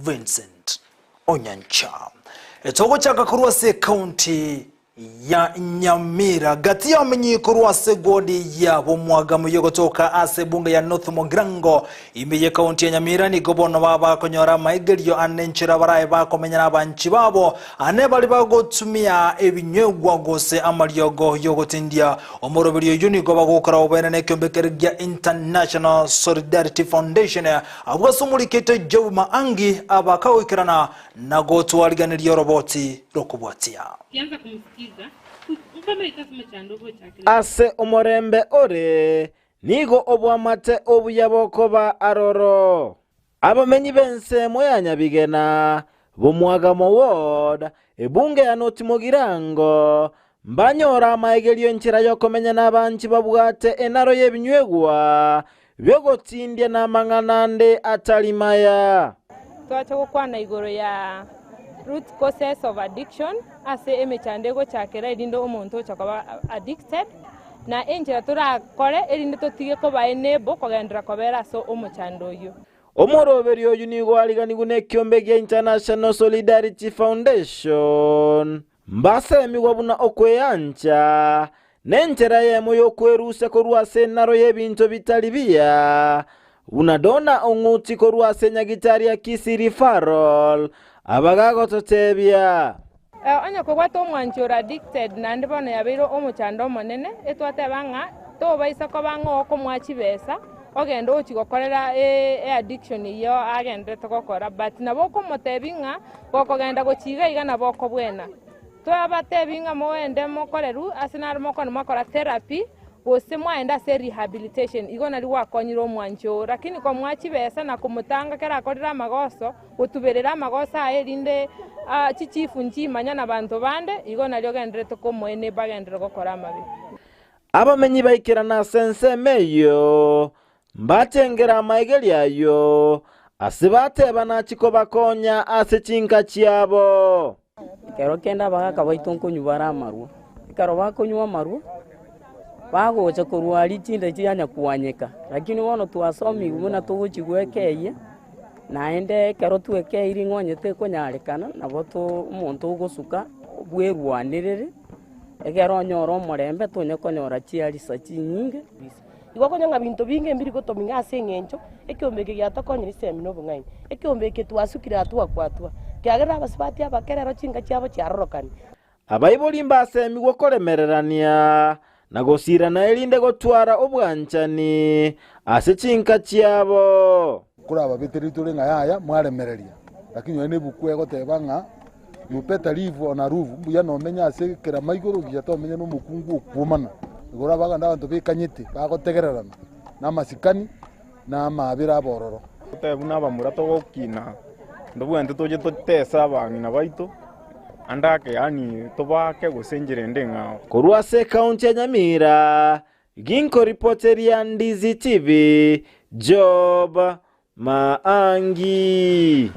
Vincent Onyancha. Togochaka korwa ase ekaunti ya Nyamira gati y'abamenyi korwa ase egwodi ya Bomwagamu yogotoka ase ebunge ya North Mugirango ime y'ekaunti ya Nyamira nigo bono bakonyora amaigerio ane enchera barae bakomenya n'abanchi babo ane bari bagotumia ebinywegwa gose amariogo y'ogotindia omoroberi oyio nigo bagokora oboene n'ekeombe keria gia International Solidarity Foundation Abwo ase omorikete Job Maangi abakagoikerana na gotwariganeria oroboti rokobwatia. Ase omorembe ore nigo oboamate obuya bokoba aroro. Abamenyi b'ensemo ya Nyabigena, b'Omwagamo Ward, ebunge ya North Mugirango, mbanyore amaegerio enchera y'okomenya nabanchi babwate enaro y'ebinywegwa bi'ogotindia na amang'ana ande atari maya. Twacha gokwana igoro ya root causes of addiction ase emechando egochakera erinde omonto ocha koba addicted, na enchera torakore erinde totige koba enable kogenderera kobera ase omochando oyio. Omoroberio oyio nigo ariganigwe nekiombe gia International Solidarity Foundation. Mbasemigwa buna okweancha nenchera eyemo y'okwerusia korwa ase enaro y'ebinto bitari biya, buna Donna Ong'uti korwa ase nyagitari ya Kisii Referral abagagototebia. Onye kobwate omwanchi ore addicted naende bono yabeire omochando omonene, etwateba ng'a tobaisa koba ng'a okomoa chibesa ogende ochie gokorera eaddiction eyio agenderete gokora but nabo okomotebia ng'a gokogenda gochia iga iga nabo okobwena. Twabatebia ng'a mogende mokorerwe ase naro mokona mwakora therapy gose mwaenda ase rehabilitation igo nario gwakonyire omwanchi oo. Lakini komoa chibesa na komotanga ekero akorire amagoso, gotuberera amagoso aye erinde chichifu nchimanya na abanto bande, igo nario ogendererete komoa enebo agenderere gokora amabe. Abamenyi baikerana ase ensemo eyio, mbachengere amaegerio ayio, ase bateba nachie kobakonya ase chinka chiabo. Ekero kende abagaka baito nkonywa bare amarwa, ekero bakonywa amarwa, bagocha korwa aria chinda chianya kwanyeka, lakini bono twasomigwe buna togochia gwekeyia, naende ekero twekeirie ng'a onye tekonyarekana, nabo to omonto ogosuka bwerwanerere, Ekero onyore omorembe tonya konyora chiarisa chinyinge. Igo okonya ng'a binto binge mbiri gotominga ase eng'encho ekeombe eke giatokonyire chisemi na obong'aini. Ekeombe eke twasukire atwakwa-atwa, kiagera abasubati abake rero chinka chiabo chiarorokanire. Abaibori mbasemigwe koremererania na gosiirana erinde gotwara obwanchani ase chinka chiabo. Korababetererie tore ng'a yaya mwaremereria, lakini nonya nebuku egoteba ng'a you better live on a roof, mbuya nomenye ase ekerama igoro buya tomenye na omokungu okwomana. Igoro abaganda abanto bekanyete bagotegererana na amasikani na amaabera abororo. Totebe buna abamura togokina, ntobwenerete toche totese abang'ina baito, ande ake yaani tobaake gose enchera ende eng'ao. Korwa ase ekaunti ya Nyamira, ginkoripoteria Ndizi TV, Job Maangi.